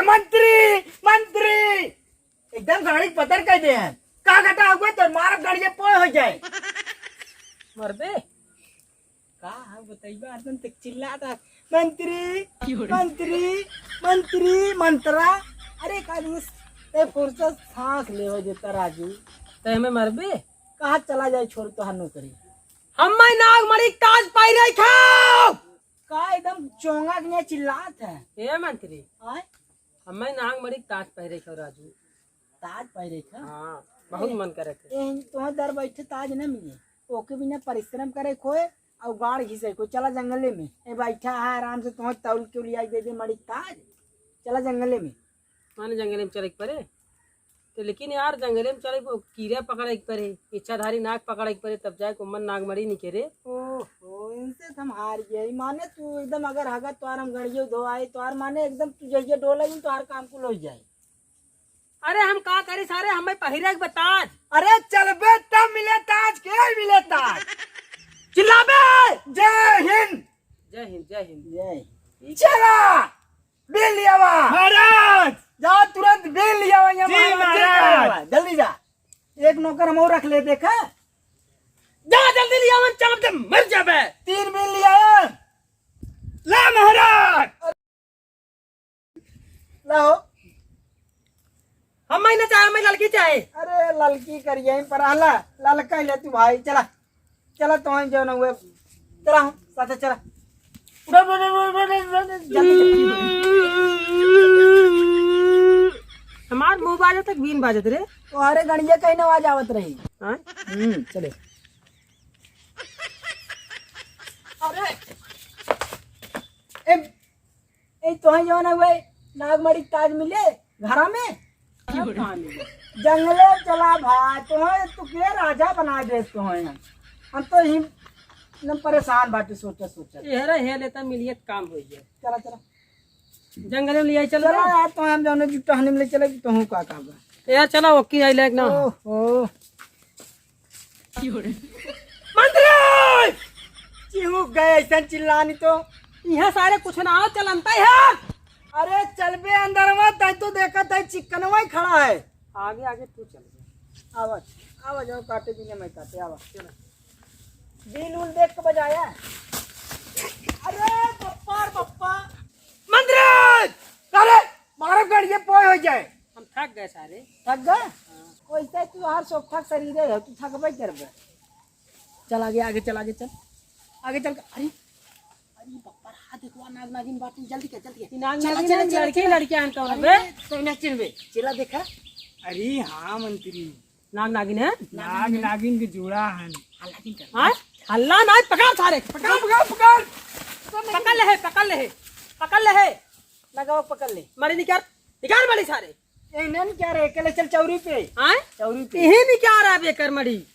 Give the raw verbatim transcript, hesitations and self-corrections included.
मंत्री, मंत्री, एकदम गाड़ी पतर कर दे हैं। का घटा हुआ तो मारब गाड़ी के पोए हो जाए। मरबे, का है बतइबा, एकदम तक चिल्लाता, "मंत्री, क्यों रे? मंत्री, मंत्री, मंत्रा।" अरे का दिस, ए फुर्सत सांस लेवे देता राजू। ते हमें मरबे? कहाँ चला जाए, छोड़ तोहार नौकरी। हम्मे नागमणि ताज पाई रही खाओ। का एकदम चोंगा के लिए चिल्लात है? ए मंत्री, आय? हम्मे नागमणि ताज पाई रही खाओ राजू। ताज पाई रही खाओ? हाँ, बहुत अरे, मन करे थे। ए, तोहर दर बैठे ताज न मिले, ओके बिना परिश्रम करे खोए और गाड़ घिसे को। चला जंगले में, ए बैठा है आराम से, तोहर तौल के लिए दे दे मणि ताज। चला जंगले में। माने जंगले में चले के पड़े? तो लेकिन यार, जंगले में चले को कीड़ा पकड़े के पड़े, इच्छाधारी नाग पकड़े के पड़े, तब जाए को मन नागमणि निकले। ओहो, इनसे तो हम हार गए। माने तू एकदम अगर हगत तोहार हम गड़ियो धोआई तोहार, माने एकदम तू जइया डोला ही तोहार काम कुल हो जाए। अरे हम का करी सारे, हमें पहिरे के बताज। अरे चलबे तब मिले ताज, के मिले ताज। चिल्लाबे। जय हिंद। जय हिंद, जय हिंद। जय हिंद। चला। बिल लियावा। महाराज! जा तुरंत बिल लियावा, यहाँ जी, महाराज, बिल महाराज। लियावा। जल्दी जा। एक नौकर हम और रख ले, देखा? जा जल्दी लियावा, चाप दे, मर जाबे। तीन बिल लियावा। ला महाराज! ला हो। हम ही ना चाहे, हमें ललकी चाहे। अरे ललकी करिए पर आला, ललका ले तू भाई, चला। चला तो हम जो ना हुए, चला हम, साथे चला। उठा, उठा, उठा, उठा, उठा, उठा, जल्दी, जल्दी। हमार मुंह बाजत तक बीन बाजत रे। तोहरे गणिया कहीं ना आवाज आवत रही। हाँ? हम्म, चले। अरे, ए, ए, तोहे जौन है, नागमणि ताज मिले घरा में? कहाँ मिले? जंगले चला भाई, तोहे तू के राजा बना दे तोहे। हम, हम तो ही एकदम परेशान बाटे सोचत सोचत। ये रे, हे लेता मिलिए त काम हो गया। चला, चला। जंगले में ले आई चल चला रे। यार, तो हम जौन है टहनी में ले चले, तो हूँ का काम बा? यार, चला, ओके, आई लायक ना। ओहो। मंत्री! चिहुक गए ऐसन चिल्लानी तो। यहाँ सारे कुछ ना हो, चलनता है। अरे चलबे अंदरवा, तै तो देखत है चिकनवा ही खड़ा है। आगे, आगे तू चल। आवा, आवा जाओ, काटे बिना मैं काटे, आवा। चलो। बिल उल देख के बजाया। अरे बप्पा रे बप्पा। मंत्री! अरे मारो गड़िए पोए हो जाए। हम थक गए सारे। थक गए? हाँ। वैसे तू हर सोफा शरीर है, तू थकबे करबे। चल आगे, आगे चल, आगे चल, आगे चल। अरे, अरे बप्पा रे, हाँ देखो, नाग नागिन बाटी, जल्दी कर, जल्दी कर। नाग चला, नागिन चला, है, चला, लड़की, चला। लड़कियां हैं तो अरे, बे। तो ना चिन्हबे, चला देखा। अरे हाँ मंत्री, नाग नागिन है? नाग नागिन के जोड़ा है। हल्ला किन कर? हाँ? हल्ला ना, पकड़ सारे, पकड़। पकड़, पकड़, पकड़। पकड़ ले है, पकड़ ले है, पकड़ ले है। लगाओ, पकड़ ले। मणि निकाल, निकाल मणि सारे। ए, नहीं निकाल रहे, अकेले चल चौरी पे। हाँ? चौरी पे। यही निकाल रहा बेकर मणि।